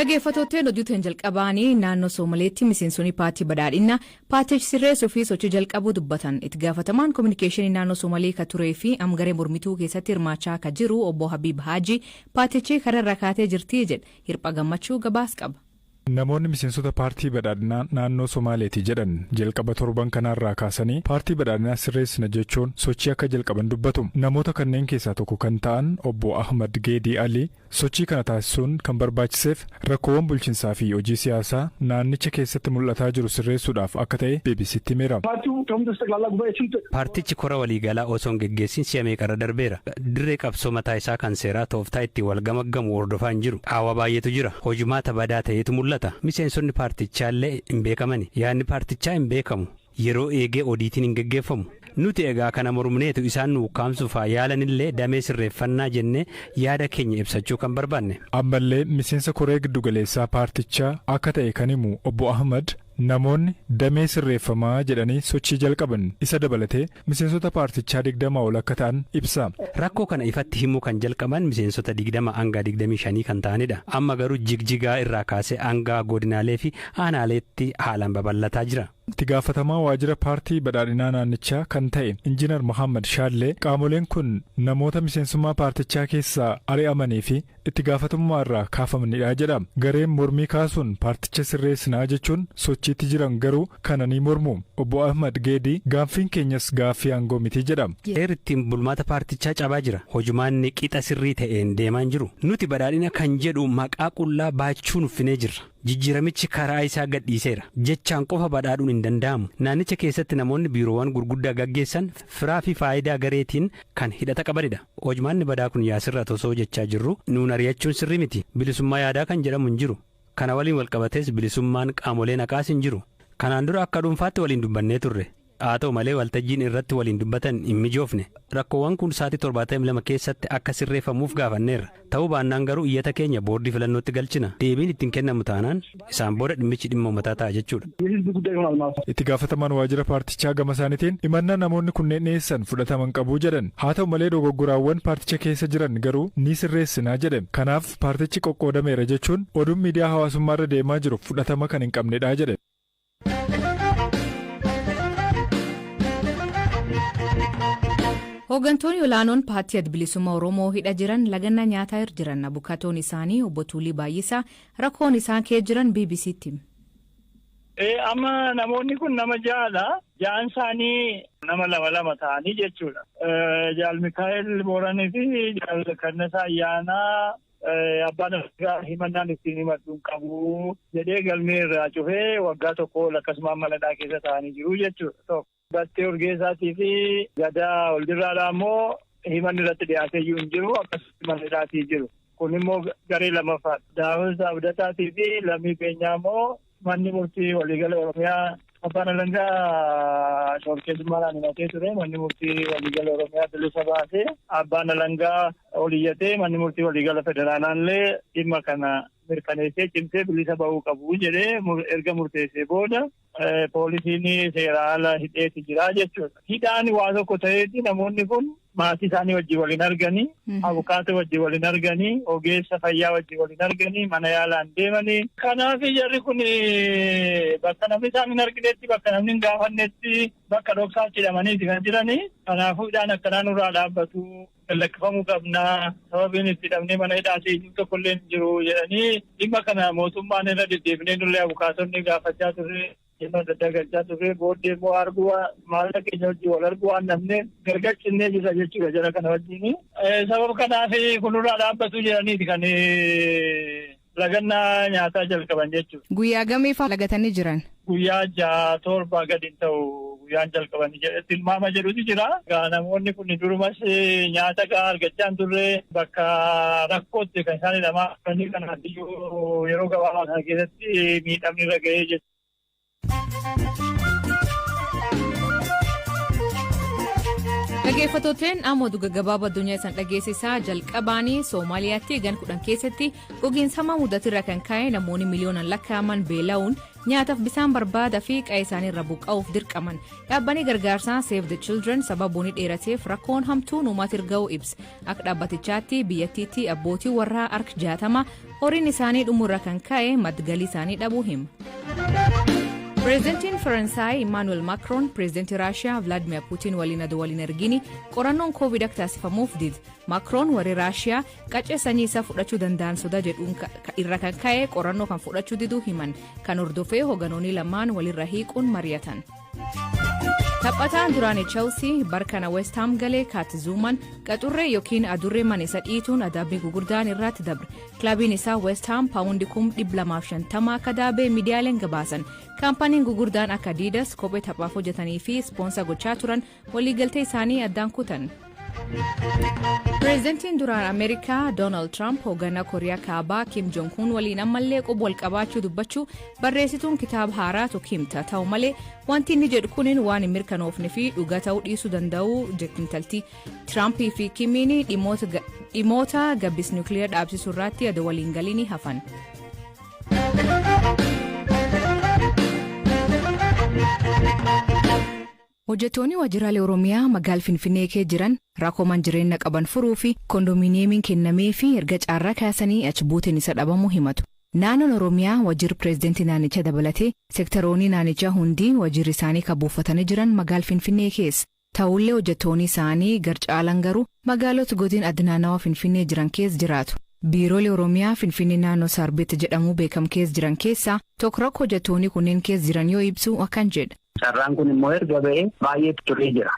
Dhaggeeffattootni hojjetan jalqabaanii naannoo Soomaleetti miseensonni paartii badhaadhinaa paartichi sirreessuu fi sochii jalqabuu dubbatan. Itti gaafatamaan kominikeeshinii naannoo Soomalee ka turee fi amgaree mormituu keessatti hirmaachaa ka jiru obbo Habiib Haaji paartichi kararra kaatee jirti jedha. Hirpha Gammachuu gabaas qaba. Namoonni miseensota paartii badhaadhinaa naannoo Somaaleeti jedhan jalqaba torban kanaarraa kaasanii paartii badhaadhinaa sirreessina jechuun sochii akka jalqaban dubbatu. Namoota kanneen keessaa tokko kan ta'an obbo Ahmad Geedii Ali sochii kana taasisuun kan barbaachiseef rakkoowwan bulchiinsaa fi hojii siyaasaa naannicha keessatti mul'ataa jiru sirreessuudhaaf akka ta'e BBCtti himeera. Paartichi kora waliigalaa osoo hin geggeessin si'a meeqarra darbeera. Dirree qabsoo mataa isaa kan seeraa tooftaa ittiin wal gamaggamu hordofaa hin jiru. Qaawwa baay'eetu jira. Hojimaata badaa ta'etu mul'ata. Miseensonni paartichaallee hin beekamani. Yaadni paartichaa hin beekamu. Yeroo eegee odiitiin hin geggeeffamu. Nuti egaa kana mormneetu isaan nu ukkaamsuuf yaalanillee damee sirreeffannaa jennee yaada keenya ibsachuu kan barbaanne. Ammallee miseensa koree giddugaleessaa paartichaa akka ta'e kan himu obbo Ahmad, namoonni damee sirreeffamaa jedhanii sochii jalqaban isa dabalatee miseensota paartichaa 20 ol akka ta'an ibsa. Rakkoo kana ifatti himuu kan jalqaban miseensota 20 hanga 25 kan ta'anidha. Amma garuu Jigjigaa irraa kaasee hanga godinaalee fi aanaaleetti haalaan babal'ataa jira. Itti gaafatamaa waajjira paartii badhaadhinaa naannichaa kan ta'e Injiinar Mohaammed Shaallee qaamoleen kun namoota miseensummaa paartichaa keessaa ari'amanii fi itti gaafatamummaa irraa kaafamanidha jedha. Gareen mormii kaasuun paarticha sirreessinaa jechuun sochiitti jiran garuu kana ni mormu. Obbo Ahmad Geedii gaaffiin keenyas gaaffii aangoo miti jedha. Seerri ittiin bulmaata paartichaa cabaa jira. Hojumaanni qixa sirrii ta'een deemaa hin jiru. Nuti badhaadhina kan jedhu maqaa qullaa baachuu nuffinee jirra. Jijjiiramichi karaa isaa gadhiiseera. Jechaan qofa badhaadhuun hin danda'amu. Naannicha keessatti namoonni biiroowwan gurguddaa gaggeessan firaa fi faayidaa gareetiin kan hidhata qabanidha. Hojmaanni badaa kun yaasirra osoo jechaa jirru nuun ari'achuun sirrii miti. Bilisummaa yaadaa kan jedhamu hin jiru. Kana waliin walqabatees bilisummaan qaamolee naqaas hin jiru. Kanaan dura akka dhuunfaatti waliin dubbannee turre. Haa ta'u malee waltajjiin irratti waliin dubbatan hin mijoofne. Rakkoowwan kun sa'aatii 72 keessatti akka sirreeffamuuf gaafanneerra. Ta'uu baannaan garuu iyyata keenya boordii filannootti galchina. Deebiin ittiin kennamu taanaan isaan booda dhimmichi dhimma uummataa ta'a jechuudha. Itti gaafatamaan waajjira paartichaa gama isaaniitiin himannaa namoonni kunneen dhiyeessan fudhataman qabu jedhan. Haa ta'u malee dogoggoraawwan paarticha keessa jiran garuu ni sirreessinaa jedhan. Kanaaf paartichi qoqqoodameera jechuun oduun miidiyaa hawaasummaarra deemaa jiru fudhatama kan hin qabnedha jedhe. Hooggantoonni olaanoon paartii Adda Bilisummaa Oromoo hidha jiran lagannaa nyaataa irra jiran. Abukatoon isaanii obbo Tuulii Baay'isaa rakkoon isaan kee jiran BBCtti hime. Amma namoonni kun nama ja'adha. Ja'an isaanii nama lama lama ta'anii jechuudha. Jaal Mikaa'el Booranii fi Jaal Kannasaa Ayyaanaa abbaan alangaa himannaan ittiin himadhu hin qabu jedhee galmee irraa cufee waggaa tokko ol akkasumaan mana keessa ta'anii jiru jechuudha. Battee Urgeessaatii fi Gadaa Oldirraadhaa immoo himanni irratti dhiyaatee iyyuu hin jiru, akkasumas mana hidhaatii jiru. Kun immoo garee lammaffaadha. Daawit Abdataatii fi Lammii Beenyaa immoo manni murtii waliigala Oromiyaa, abbaan alangaa shorkeessummaadhaan himatee ture. Manni murtii waliigala Oromiyaa bilisa baasee, abbaan alangaa ol iyyatee, manni murtii waliigala federaalaallee dhimma kana mirkaneessee cimsee bilisa ba'uu qabu jedhee erga murteessee booda poolisiin seera ala hidheeti jira jechuudha. Hidhaan waa tokko ta'eeti namoonni kun maatii isaanii wajjin waliin arganii, abukaatoo wajjin waliin arganii, ogeessa fayyaa wajjin waliin arganii, mana yaalaan deemanii. Kanaaf jarri kun bakka namni isaan hin arginetti, bakka namni hin gaafannetti, bakka dhoksaatti hidhamaniiti kan jiranii. Kanaafuu hidhaan akkanaa nurraa dhaabbatu, lakkifamuu qabnaa, sababiin itti hidhamnee mana hidhaa tokko illee hin jiru jedhanii dhimma kana mootummaan irra deddeebinee nullee abukaatonni gaafachaa turre. Dhimma adda addaa galchaa turre, booddee immoo arguu maallaqa keenya wajjin wal arguu waan dhabneef gargar cinnee jirra jechuudha jara kana wajjin. Sababa kanaaf kunurraa dhaabbatu jedhaniiti kan lagannaa nyaataa jalqaban jechuudha. Guyyaa gameefaa lagatanii jiran? Guyyaa 6, 7 gadi hin ta'u guyyaan jalqabanii jedhe tilmaama jedhutu jira. Namoonni kun durumas nyaata gahaa argachaa hin turre, bakka rakkootti kan isaan hidhamaa turanii, kanaaf iyyuu yeroo gabaabaa kana keessatti miidhamni irra ga'ee jechuudha. Dhaggeeffattooteen, amma oduu gaggabaabaa addunyaa isaan dhageessisaa. Jalqabaanii Soomaaliyaatti gan 10 keessatti gogiinsa hamaa mudatirra kan ka'e namoonni miliyoonaan lakkaa'aman beela'uun nyaataaf bisaan barbaada fi qa'ee isaanii irra buqqa'uuf dirqaman. Dhaabbanni gargaarsaa Save the Children sababoonni dheerateef rakkoon hamtuun uummata irra ibsa. Akka dhaabbatichaatti biyyattiitti abbootii warraa harka 60 horiin isaanii dhumurra kan ka'e madda isaanii dhabuu hima. Pireezidantiin Faransaay Imaanuel Macron pireezidantii Raashiyaa Vladimir Putin waliin aduu waliin argini qorannoon Koovid akka taasifamuuf dide. Macron warri Raashiyaa qaccee sanyii isaa fudhachuu danda'an soda jedhuun irra kan ka'e qorannoo kan fudhachuu diduu himan. Kan hordofee hoogganoonni lamaan walirra hiiquun mari'atan. Taphataan duraanii Chelsea barkana West Ham galee Kaat Zuuman qaxurree yookiin adurree mana isa dhiituun adabbii gurguddaan irratti dabre. Kilabiin isaa West Ham £250,000 akka daabee miidiyaaleen gabaasan. Kaampaniin gurguddaan akka Adidas kophee taphaaf hojjetanii fi ispoonsa gochaa turan waliigaltee isaanii addaan kutan. Pireezidantiin duraan Ameerikaa Doonaald Tiraamp hoogganaa Kooriyaa Kaabaa Kim Jong Un waliin ammallee quba wal qabaachuu dubbachuu barreessituun kitaaba haaraa tokko himta. Ta'u malee, wanti inni jedhu kunin waan hin mirkanoofne fi dhugaa ta'uu dhiisuu danda'u jetti intalti. Tiraampii fi Kimiin dhimmoota gabbis niwukiliyaa dhaabsisuu irratti adda waliin galii hafan. Hojjettoonni waajjiraalee Oromiyaa magaala Finfinnee keessa jiran rakkoo mana jireenya qaban furuu fi kondominiyeemiin kennamee fi erga caarraa kaasanii achi buuteen isa dhabamuu himatu. Naannoon Oromiyaa waajjirri pireezidantii naannichaa dabalatee seektaroonni naannichaa hundi waajjirri isaanii kan buufatanii jiran magaala Finfinnee keessa. Ta'ullee, hojjettoonni isaanii gar caalan garuu magaalota godina adda naannawaa Finfinnee jiran keessa jiraatu. Biiroolee Oromiyaa Finfinnee naannoo Saarbeet jedhamu beekamu keessa jiran keessaa tokko rakkoo hojjettoonni kunneen keessa jiran yoo ibsu akkan jedha. Carraan kun immoo erga ba'ee baay'ee turee jira.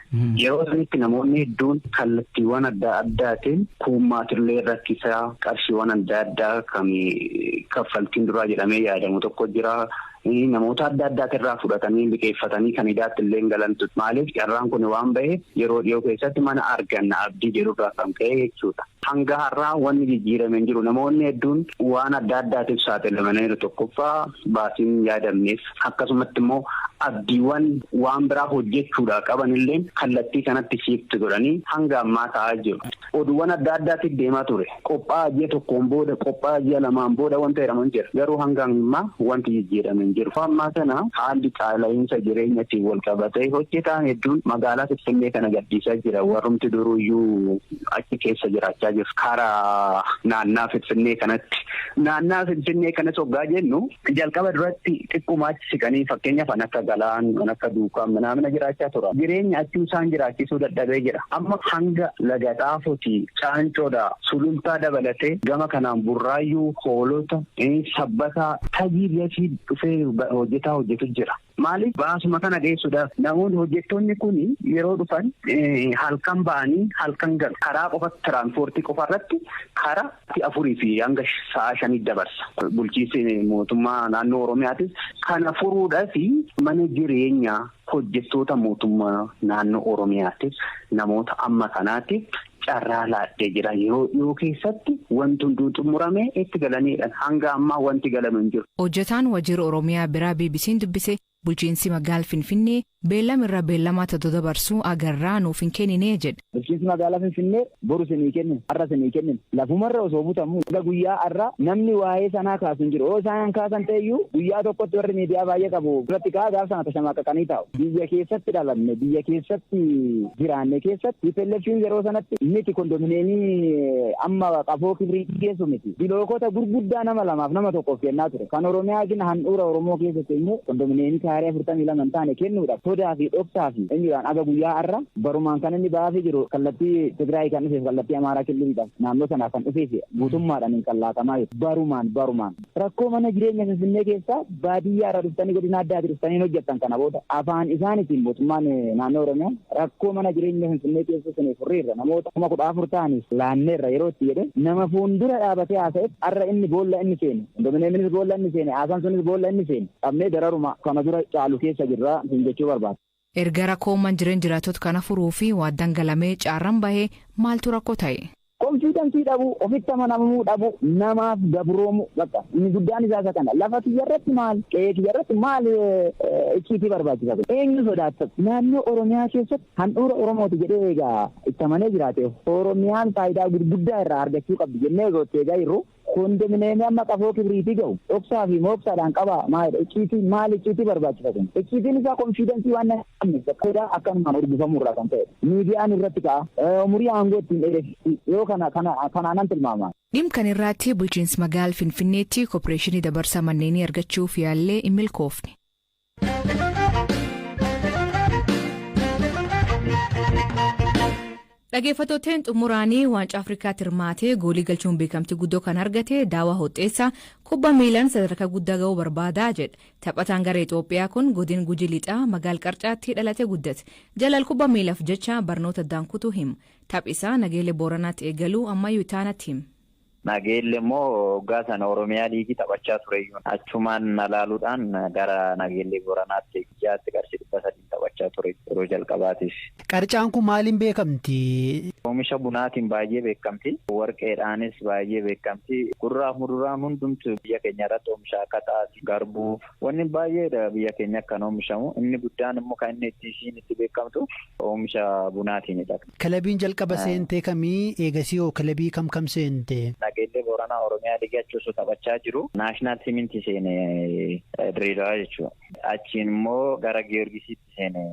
Yeroo sanitti namoonni hedduun kallattiiwwan adda addaatiin kuummaatillee rakkisaa, qarshiiwwan adda addaa kan kaffaltiin duraa jedhamee yaadamu tokko jira. Namoota adda addaatirraa fudhatanii liqeeffatanii kan idaatti illee galantu. Maaliif? Carraan kun waan ba'eef yeroo dhiyoo keessatti mana arganna abdii jedhurraa kan ka'e jechuudha. Hanga har'aa wanni jijjiirame hin jiru. Namoonni hedduun waan adda addaatiif saaxilamaniiru. Tokkoffaa, baasiin yaadamneef, akkasumatti immoo abdiiwwan waan biraa hojjechuudhaa qaban illee kallattii kanatti shift godhanii hanga ammaa ta'aa jiru. Oduuwwan adda addaatiif deemaa ture. Qophaa'aa ji'a tokkoon booda, qophaa'aa ji'a lamaan booda wanta jedhamu jira. Garuu hanga ammaa wanti jijjiirame hin jiru. Ammaa kana haalli qaala'iinsa jireenyatiin wal qabatee hojjetaan hedduun magaalaa Finfinnee kana gadhiisaa jira. Warrumti duruyyuu achi keessa jiraachaa jiru. Karaa naannaa Finfinnee kanatti. Naannaa Finfinnee kanas hoggaa jennu, jalqaba duratti xiqquma achi siqanii, fakkeenyaaf kan akka Galaan, kan akka Duukaa manaamina jiraachaa tura. Jireenya achuu isaan jiraachisuu dadhabee jira. Amma hanga Laga Xaafooti, Caancoodha, Sulultaa dabalatee gama kanaan Burraayyuu, Hoolota, Sabbataa, Tajii gasii dhufee hojjetaa hojjetu jira. Maaliif? Baasuma kana geessuudhaaf. Namoonni hojjettoonni kun yeroo dhufan halkan ba'anii halkan galu. Karaa qofa, tiraanspoortii qofa irratti karaa 4 fi hanga sa'a 5 dabarsa. Bulchiinsi mootummaa naannoo Oromiyaatis kana furuudhaaf mana jireenyaa hojjettoota mootummaa naannoo Oromiyaatiif namoota amma kanaatiif carraa laattee jira. Yeroo dhiyoo keessatti wanti hunduu xumuramee itti galaniidha. Hanga ammaa wanti galame hin jiru. Hojjetaan waajjira Oromiyaa biraa BBC'n dubbise bulchiinsi magaala Finfinnee beellama irra beellamaa ta'u dabarsuu agarraa nuuf hin kennine jedhe. Bulchiinsi magaalaa Finfinnee boru isinii kennin, har'a isinii kennin, lafumarra osoo butamu guyyaa har'a namni waa'ee sanaa kaasu hin jiru. Yoo isaan kaasan ta'eyyuu guyyaa tokkotti warri miidiyaa baay'ee qabu irratti ka'a, gaaf sana tashamaaqqaqanii taa'u. Biyya keessatti dhalanne, biyya keessatti jiraanne keessatti TPLF'n yeroo sanatti miti kondominiyeemii amma qafoo kibrii geessu miti. Bilookota gurguddaa nama lamaaf, nama tokkoof kennaa ture. Kan Oromiyaa gina handhuura Oromoo keessatti immoo kondominiyeemii kaaree 42 hin taane kennuudhaaf sodaa fi dhoksaa fi eenyudhaan aga guyyaa har'a barumaan kan inni baafii jiru kallattii Tigraay kan dhufeef, kallattii Amaaraa kililiidhaaf naannoo sanaaf kan dhufeef guutummaadhaan hin qallaatamaa jiru. Barumaan barumaan. Rakkoo mana jireenya Finfinnee keessaa baadiyyaa irraa dhuftanii, godina addaati dhuftanii hojjettan, kana booda afaan isaaniitiin mootummaan naannoo Oromiyaa rakkoo mana jireenya Finfinnee keessa siniif furriirra, namoota 14,000 ta'aniif laanneerra yeroo itti jedhe nama fuuldura dhaabatee haasa'eef, har'a inni boolla inni seene, kondominiyeeminis boolla inni seene, haasaan sunis boolla inni seene qabnee dararuma kana dura caalu keessa jirra hin jechuu barbaada. Erga rakkoo man jireenya jiraattota kana furuu fi waadaan galamee caarraan bahee maaltu rakkoo ta'e? Confidence dhabu, ofitti amanamuu dhabu, namaaf gabroomu bakka inni guddaan isaa isa kana. Lafa kiyya irratti maal, qe'ee kiyya irratti maal icciitii barbaachisa? Eenyu sodaachisa? Naannoo Oromiyaa keessatti handhuura Oromooti jedhee egaa itti amanee jiraate, Oromiyaan faayidaa gurguddaa irraa argachuu qabdi jennee egaa itti eegaa jirru. Kondominiyeemii amma qafoo kibriitii gahu dhoksaa fi mooksaadhaan qaba. Maalidha icciitii? Maal icciitii barbaachisa kun? Icciitiin isaa confidence waan namni sodaa akkanumaan urgufamuu irraa kan ta'e. Miidiyaan irratti ka'a, umurii aangoo ittiin dheeressiti yoo kana kanaanan tilmaama. Dhimma kan irratti bulchiinsa magaala Finfinneetti koorporeeshinii dabarsa manneenii argachuuf yaallee hin milkoofne. Dhaggeeffattooteen, xumuraanii Waancaa Afrikaatti hirmaatee goolii galchuun beekamtii guddoo kan argate Daawaa Hoxxeessaa kubbaa miilaan sadarkaa guddaa ga'uu barbaadaa jedha. Taphataan garee Itoophiyaa kun godin Gujii Lixaa magaal Qarcaatti dhalatee guddate. Jalal kubbaa miilaaf jecha barnoota addaan kutuu hima. Taphisaa Nageellee Booranaatti eegaluu ammayyuu itaanatti hima. Nageelle immoo waggaa sana Oromiyaa liigii taphachaa tureyyuu achumaan na laaluudhaan gara Nageellee Booranaatti ji'aatti qarshii 300 taphachaa ture yeroo jalqabaatiif. Qarcaan kun maaliin beekamti? Oomisha bunaatiin baay'ee beekamti. Warqeedhaanis baay'ee beekamti. Kuduraaf muduraan hundumtu biyya keenya irratti oomisha akka xaafii, garbuu, wanni baay'eedha biyya keenya kan oomishamu. Inni guddaan immoo kan inni itti isiin itti beekamtu oomisha bunaatiinidha. Kilabiin jalqaba seentee kamii? Eegasii hoo kilabii kam kam seente? Nageellee Booranaa Oromiyaa liigii achi osoo taphachaa jiru National Siminti seene, Direedawaa jechuudha. Achiin immoo gara Giyoorgisiitti seene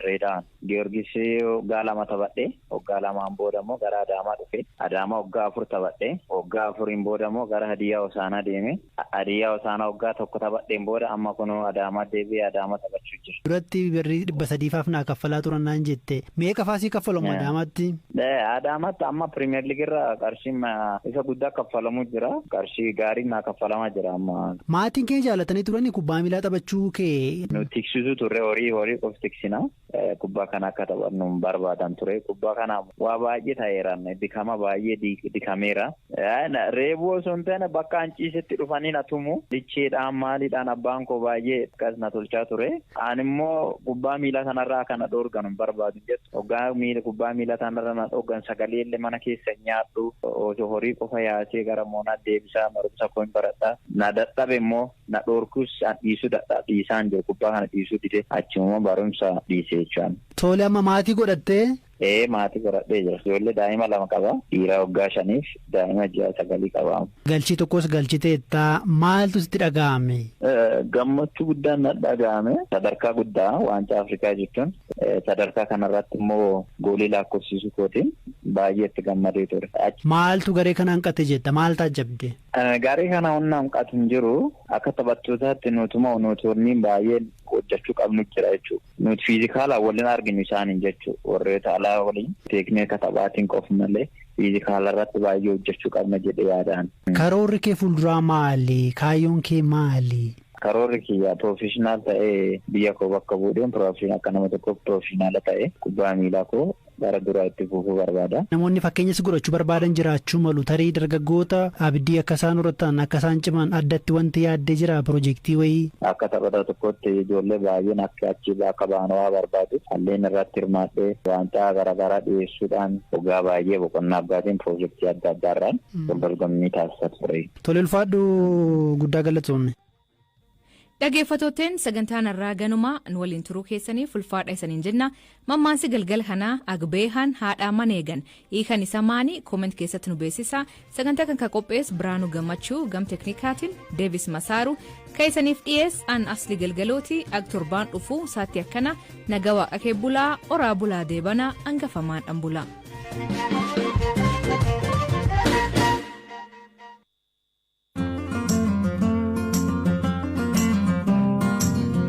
Direedawaan. Giyoorgisii waggaa 2 taphadhe. Waggaa lamaan booda immoo gara Adaamaa dhufe. Adaamaa waggaa 4 taphadhe. Waggaa 4n booda immoo gara Hadiyyaa Hosaanaa deeme. Hadiyyaa Hosaanaa waggaa 1 taphadheen booda amma kunoo Adaamaa deebi'ee Adaamaa taphachuu jira. Duratti birrii 300faaf naa kaffalaa turan naan jette. Meeqa faasii kaffalamu Adaamaatti? Adaamaatti amma Premier League irra qarshiin isa guddaa kaffalamuu jira. Qarshii gaariin naa kaffalamaa jira amma. Maatiin kee jaalatanii turanii kubbaa miilaa taphachuu kee? Nu tiksisuu turre, horii horii qof tiksina. Kubbaa kana akka taphannu hin barbaadan ture. Kubbaa kana waa baay'ee ta'eera. Dikama baay'ee dikameera. Reebuu osoo hin taane bakka an ciisetti dhufanii na tumu. Licheedhaan maaliidhaan abbaan koo baay'ee akkas na tolchaa ture. Ani immoo kubbaa miilaa sanarraa akka na dhoorgan hin barbaadu jettu. Hoggaa miila kubbaa miilaa sanarra na dhoorgan sagalee illee mana keessa hin nyaadhu. Osoo horii qofa yaasee gara moonaa deebisaa barumsa koo hin baradha. Na dadhabe immoo na dhoorkus an dhiisuu dadha dhiisaan jiru, kubbaa kana dhiisuu dide, achuma barumsa dhiise jechaan. Tole, amma maatii godhattee? Ee, maatii godhadhee jira. Ijoollee daa'ima lama qaba. Dhiira waggaa 5f daa'ima ji'a 9 qaba. Galchii tokkos galchiteetta. Maaltu sitti dhaga'ame? Gammachuu guddaan na dhaga'ame. Sadarkaa guddaa Waancaa Afrikaa jechuun, sadarkaa kanarratti immoo goolii lakkoofsisuu kootiin baay'ee itti gammadee ture. Maaltu garee kana hanqate jetta? Maal taajjabde? Garee kana humna hanqatu hin jiru. Akka taphattootaatti nutuma nutoonni baay'ee hojjechuu qabnu jira jechuudha. Nuti fiizikaalaan waliin arginu isaaniin jechuudha. Warroota alaa waliin teeknika taphaatiin qofa malee fiizikaala irratti baay'ee hojjechuu qabna jedhee yaadaan. Karoorri kee fuulduraa maali? Kaayyoon kee maali? Karoorri kiyya professional ta'ee biyya koo bakka bu'uudhaan, professional akka nama tokko professional ta'ee kubbaa miilaa koo gara duraa itti fufuu barbaada. Namoonni fakkeenyas godhachuu barbaadan jiraachuu malu. Tarii dargaggoota abdii akka isaan horatan, akka isaan ciman addatti wanti yaaddee jira, piroojeektii wayii? Akka taphataa tokkotti ijoollee baay'een akka achi akka ba'an waa barbaadu. Halleen irratti hirmaadhee waancaa garaagaraa dhiyeessuudhaan waggaa baay'ee boqonnaa abbaatiin piroojeektii adda addaarraan wal dorgommii taasisaa ture. Tole, ulfaadhu, guddaa galatoomne. Dhaggeeffattootteen, sagantaan har'aa ganumaa. Nu waliin turuu keessaniif ulfaadha isaniin jenna. Mammaansi galgala kanaa "Agbeehan haadhaa maneegan" hiikan isa maanii? Comment keessatti nu beeksisa. Sagantaa kan qophees Biraanuu Gammachuu, gam teknikaatiin Deevis Masaaru, kan isaniif dhiyees an Asli Galgalooti. Ag torbaan dhufu saatti akkana naga waaqa kee bulaa, oraa bulaa, deebanaa hangafamaan dhan bulaa.